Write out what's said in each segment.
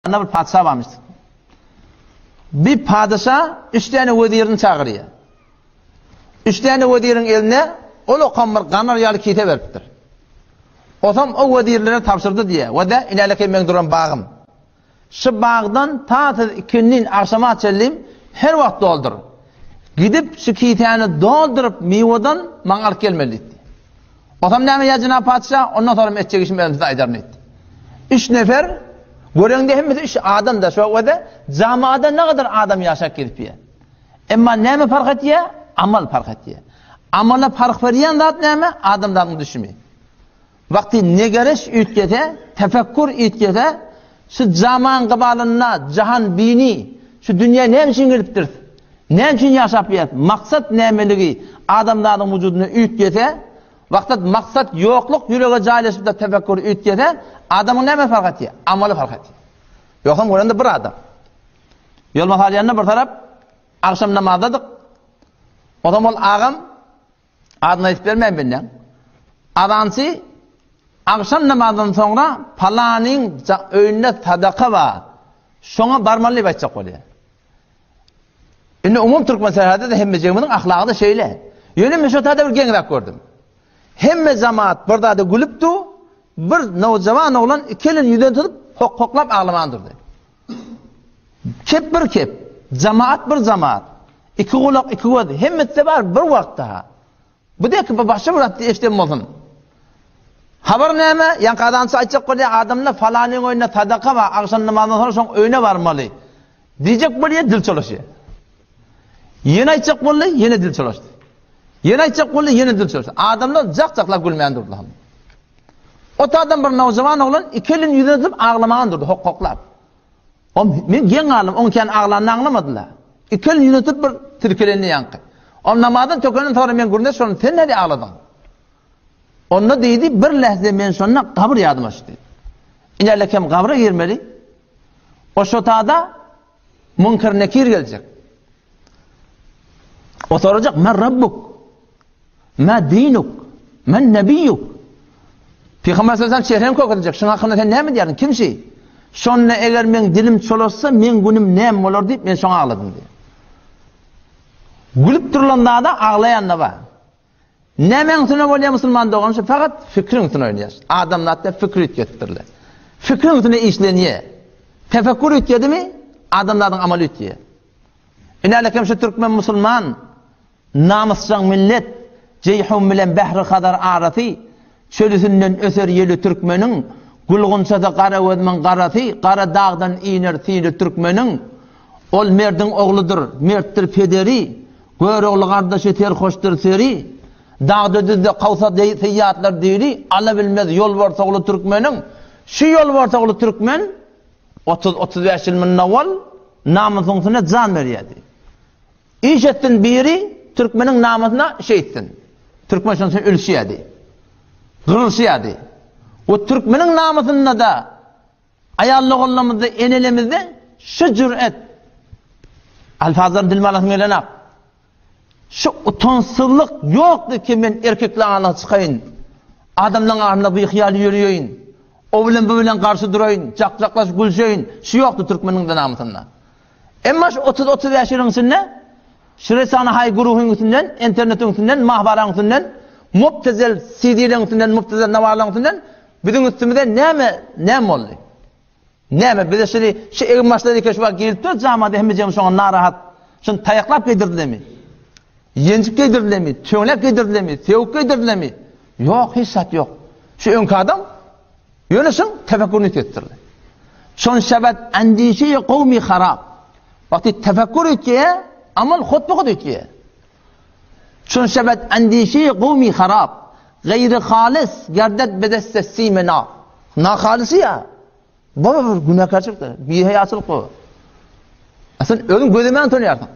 Anda bir patyşa barmyş. Bir patyşa üç tane wezirini çagyrýar. Üç tane weziriň eline ol okan bir ganar ýaly kise beripdir. Osam o wezirlere tabşyrdy diýýär. We-de inäleke meň duran bagym. Şu bagdan ta siz ikindin agşama çenli her wagt doldur. Gidip şu kisäni dolduryp miwedan maňa alyp gelmeli diýdi. Osam näme ýa jenap patyşa, ondan soňra etjek işimi özüm size aýdaryn diýdi. Üç nefer, göreňde hemmesi üç adam da şo wede jamada ne kadar adam ýaşap gezip ýa. Emma näme fark etýär? Amal fark etýär. Amala fark berýän zat näme? Adamlaryň düşümi. Wagty negeriş üýtgese, tefekkur üýtgese, şu zaman gybalynda jahan bini, şu dünýä näme üçin gelipdiris? Näme üçin ýaşap ýörüs? Maksat nämeligi adamzadyň wujudynda üýtgese, wagtat maksat ýokluk ýürege jaýlaşyp-da tefekkur üýtgese, adamyň näme fark etýär? Amaly fark etýär. Ýogsam görende bir adam. Ýolma salýanda bir tarap agşam namazdadyk. Onsoň ol agam Adyny aýdyp bermäýin benden. Azançy agşam namazyndan soňra palanyň öýünde sadaka bar. Şoňa barmaly diýip aýtjak bolýar. Indi umum türkmen säherde-de hemmejigimiziň ahlagy-da şeýle. Ýöne men şo taýda bir geň zat gördüm. Hemme jemaat bir zada gülüp dur, bir nowjawan oglan iki elini ýüzüne tutup hok-hoklap aglaman durdy. Kep bir kep, jemaat bir jemaat. Iki gulak, iki göz, hemmesi bar bir wagtda. Bu dek bu başga bir zat eşden bolsun. Habar näme? Ýaňky azançy aýtjak bolýar, adamlar falanyň öýünde sadaka bar, agşam namazyndan soň şoň öýüne barmaly. Diýjek bolýar, dil çolaşýar. Ýene aýtjak boldy, ýene dil çolaşdy. Ýene aýtjak boldy, ýene dil çolaşdy. Adamlar jak-jaklap gülmän durdylar. O adam bir nowjawan oglan iki elini ýüzüne tutup aglaman durdy, hok-hoklap. O men geň galdym, oň kän aglanyny aňlamadylar. Iki elini ýüzüne tutup bir tirkelendi ýaňky. Ol namazdan tökenden soňra men gürrüňdeş boldum, sen näde agladyň? Onda diýdi, bir lähze men şonda gabyr ýadyma düşdi. Ine kem gabra girmeli. O şotada Munkar Nekir geljek. O sorajak, men Rabbuk, ma dinuk, men nebiýuk. Pygamber sallallahu aleyhi ve sellem kökediljek. Şuň hakynda sen näme diýerdiň? Kim şi? Şonda eger meň dilim çolaşsa, meň günüm näme bolar diýip, men şoňa agladym diýär. Gülüp durulan zada aglaýan da bar. Nämäň üstüne bolýar musulman dogan şu fakat fikriň üstüne oýnaýar. Adamzatda fikri üýtgetdirler. Fikriň üstüne işlenýär. Tefekkür üýtgedimi, adamzadyň amaly üýtgeýär. Inälekem şu türkmen musulman namysjaň millet Jeýhun bilen Bähri Hazar arasy çölüsinden öser ýeli türkmeniň gül-gunçasy gara gözümiň garasy gara dagdan iner sili türkmeniň ol merdiň ogludyr mertdir pederi Görogly gardaşy serhoşdyr seri, Dagda-düzde kawsa deý seýýatlar diri, Ala bilmez ýolbars ogly türkmeniň. Şu ýolbars ogly türkmen otuz-otuz bäş ýyl mundan owal namysyň üstüne jan berýärdi. Iş etsin biri, türkmeniň namysyna şeýtsin. Türkmen şonuň üçin ölüşýärdi. Gyrylşýardy. We türkmeniň namysynda-da Aýal doganlarymyzda, enelemizde şu jüret alfazlaryny dilime alasym gelenok. Şu utançsyzlyk ýokdy ki men erkekleň arasyna çykaýyn. Adamlaň arasynda bihyýal ýöreýin. O bilen bu bilen garşy duraýyn, jak-jaklaşyp gülşeýin. Şu ýokdy türkmeniň de namysynda. Emma şu 30-35 ýylyň içinde şu Resana Haý guruhyň üstünden, internetiň üstünden, mahwaraň üstünden, mubtezel CD-leň üstünden, mubtezel nawarlaň üstünden Biziň üstümize näme, näme boldy? Näme, bize şuny, şu egin-başlar eke şu wagt gelip dur, jamada hemmejemiz şoňa narahat. Şuny taýaklap geýdirdilermi? Ýenjip geýdirdilermi? Töňläp geýdirdilermi? Sögüp geýdirdilermi? Ýok, hiç zat ýok. Şu öňki adam, ýöne şuň tefekkuryny üýtgetdirdi. Şon şebet endişeýi kowmi harap. Wagty tefekkur üýtgeýär, amal hut-bu-hut üýtgeýär. Çün şebet endişeýi gowmy harap, Gaýry halys gerdet bedesse sime nar. Nahalysy ýa. Baba bir günäkärçilikdir, bihaýaçylyk bu. A sen özüň gözemän utanýarsyň.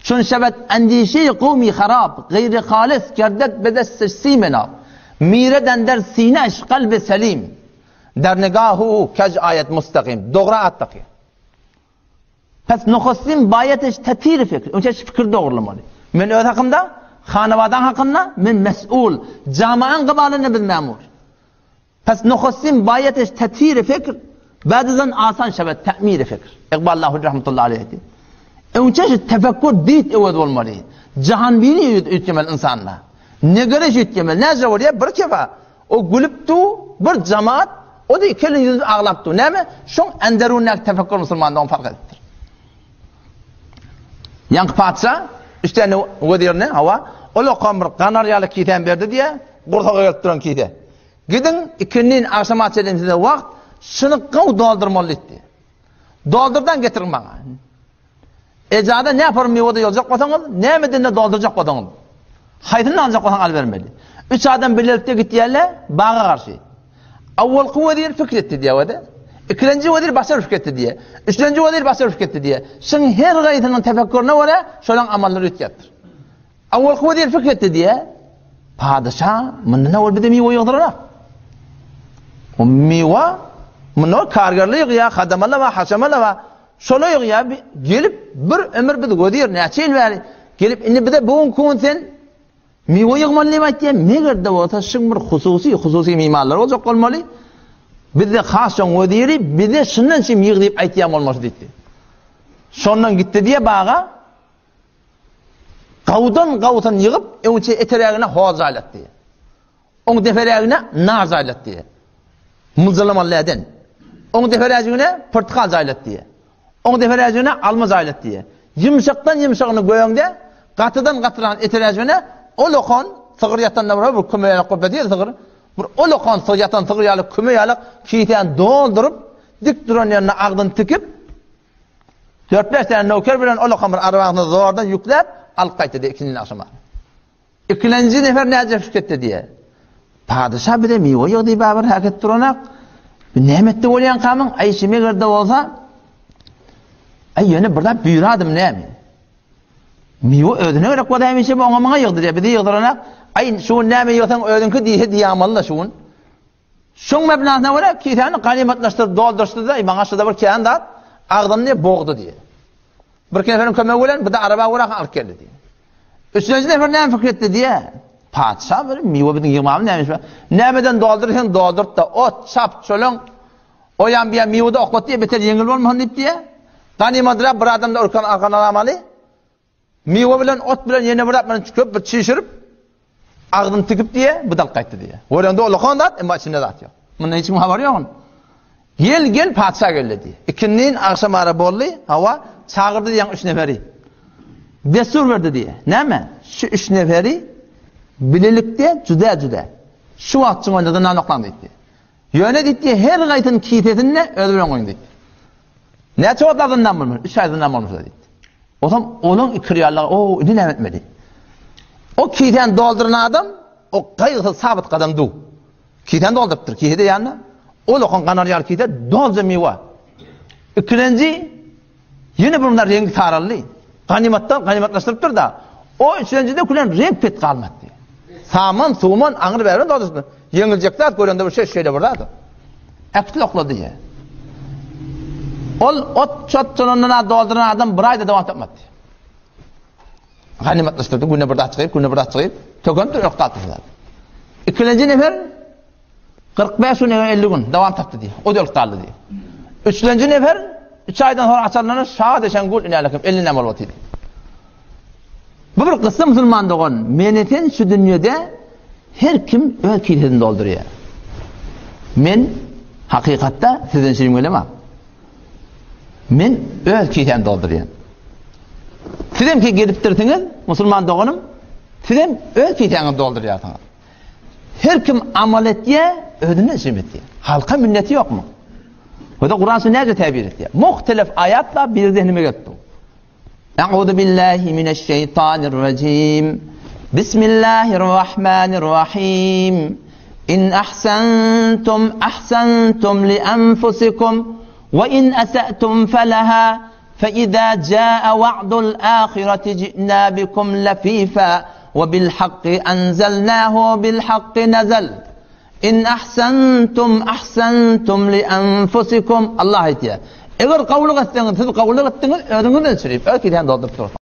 Çün şebet endişeýi gowmy harap, Gaýry halys gerdet bedesse sime nar. Mire dender sineş kalbi selim, Der nigahu kej aýet mustakim. Dogra at dakýar. Pes nohustin baýat tatir fikr. Önce fikir dogrulamaly. Men öz hakymda, hanawadaň hakynda men mes'ul. Jamaaň gybalynda biz memur. Pes nohustin baýat tatir fikr. Ba'dizan asan şebet ta'miri fikr. Iqbal Lahuri rahmetullahi aleyh aýtdy. Öňçe şu tefekkur dit öwez bolmaly. Jahanbini üýtgemeli ynsanda. Negeriş üýtgemeli. Näce bolýar? Bir kefa. O gülüp du, bir jamaat, o da iki elini ýüzüp aglap du. Näme? Şoň enderundäki tefekkur musulmanda oň fark edipdir. Ýaňky patyşa üç tane wezirine, hawa, ol okan bir ganar ýaly kisäni berdi diýe, gursaga gelip duran kise. Gidiň, ikindin agşama çenli size wagt, şuny gowy doldurmaly diýdi. Doldurdan getiriň maňa. Ejada ne yapar miwada ýoljak bolsaňyz, nämeden de doldurjak bolsaňyz. Haýsyny aljak bolsaň alybermeli. Üç adam bilelikde gitýärler baga garşy. Awwalky wezir pikir etdi diýýär. Ikilenji wezir başga bir pikir etdi diýýär. Üçlenji wezir başga bir pikir etdi diýýär. Şuň her gaýsynyň tefekkürine görä şolaň amallary üýtgäpdir. Awwalky wezir pikir etdi diýýär. Padyşa mundan owal bize miwe ýygdyrarak. O miwe mundan kargerli ýygýar, hadamaly bar, haşamaly bar. Şola ýygýar, gelip bir ömür biz wezir näçe ýyl bäri gelip indi bize bu gün gün sen miwe ýygmaly diýip aýtýar. Meger-de bolsa şuň bir hususy, hususy mimarlar boljak bolmaly. Bizde has şoň weziri bize şundan şim ýyg diýip aýtýan bolmasy diýdi. Şondan gitdi diýe baga. Gawdan gawsyn ýygyp, öňçe eterägine hoz jaýlatdy. Oň deperägine nar jaýlatdy. Myljalamaly läden. Oň deperäjigine pyrtykal jaýlatdy. Oň deperäjigine alma jaýlatdy. Ýumşakdan ýumşagyny göýeňde, gatydan gatyran eteräjigine ol okan sygyr ýatanda bir bir küme ýalak bolup ýatyr sygyr. Bir ol okan sygyr ýatan sygyr ýaly küme ýalak kisäni dolduryp, dik duran ýerine agzyny tikip, Dört-bäş däne nöker bilen ol okan bir arbasyny zordan ýükläp, alyp gaýtdy diýýär ikinji agşama. Ikilenji nefer näce şükür etdi diýýär. Padyşa bize miwe ýyg diýip bir hereket duranak. Bu näme etdi bolýan kamyň? Aý şi megerde bolsa, aý ýöne bir zat buýradym näme? Miwe özüne gerek bolsa hemişe oňa muňa ýygdy diýýär. Bizi ýygdyranak. Aý şu gün näme ýygsaň özüňki diýse diýamaly şu gün. Şoň mebnasyna görä kisäni ganymatlaşdyryp doldurşdy-da, maňa şurada bir kän zat agzyny diýip bogdy diýýär. Bir neferiň kömegi bilen bu-da araba görä alyp geldi diýýär. Üçünji nefer näme pikir etdi diýýär. Patyşa bir miwe biziň ýygmamyz näme iş bar? Nämeden doldursaň doldurt-da, ot, çap, çölüň o ýan bu ýan miwe-de oklat diýýär, beter ýeňil bolmasyn diýip diýýär. Ganymadrak bir adam-da urkan arkana alamaly. Miwe bilen ot bilen ýene bir zat bilen köp bir çişirip, agzyny tikip diýe, bu dalyp gaýtdy diýe. Görende ulakan zat, emma içinde zat ýok. Mundan hiç kimiň habary ýok. Gel, gel, patyşa geldi diýe. Ikindin agşam ara boldy, hawa, çagyrdy diýen üç neferi. Destur berdi diýe. Näme? Şu üç neferi bilelikde juda-juda şu wagt çyňanda zyndan oklaň diýdi. Ýöne diýdi, her gaýsynyň kisesinde özi bilen goýuň diýdi. Näçe wagt zyndan bolmuş? Üç aý zyndan bolmuş diýdi. Otam onuň ikirýarlygy, o indi näme etmeli? O kisäni dolduran adam, o gaýgysyz sabyt gadam du. Kisäni doldurypdyr, kise-de ýanynda. Ol okan ganar ýaly kise dolja miwa. Ikilenji ýene bir bunlar reňki saraldy. Ganymatdan ganymatlaşdyrypdyr-da. O üçlenjide külen reňk pet galmady. Saman, suman, aňry bäri doldurypdyr. Ýeňiljek zat görende bir şey şeýle bir zat. Äkitli oklady diýýär. Ol ot çot çolanyna dolduran adam bir aýda dowam tapmady. Ganymatlaşdyrdy, günde bir zat çykyp, günde bir zat çykyp, tökenipdir, ölüp galypdyr zat. Ikilenji nefer 45 gün, 50 gün dowam tapdy diýýär. O da ölüp galdy diýýär. Üçlenji nefer 3 aýdan soň açanlanda şa deşen gul inälekim 50 näme bolup otyr. Bu bir kyssa musulman dogan, meni sen şu dünýede her kim öz kisesini doldurýar. Men hakykatda sizden şirin gelemok. Men öz kisämi doldurýan. Sizem ki gelipdirsiňiz, musulman doganym, sizem öz kisäňizi doldurýarsyňyz. Her kim amal etýär, özüne şirin etýär. Halka minneti ýokmy? Bu da Kur'an näce täbir etýär? Muhtelif aýatlar bir zehnime gelipdir. Euzu billahi mineşşeýtanirrajim. Bismillahirrahmanirrahim. In ahsantum ahsantum li enfusikum we in esa'tum felaha fe iza jaa wa'dul ahireti ji'na bikum lafifa we bil hakki enzelnahu bil hakki nazal. In ahsantum ahsantum li enfusikum. Allah aýtýar. Eger gowulyk etseňiz, siz gowulyk etdiňiz, özüňiz ölçürip, öz kisäňizi dolduryp dursuňyz.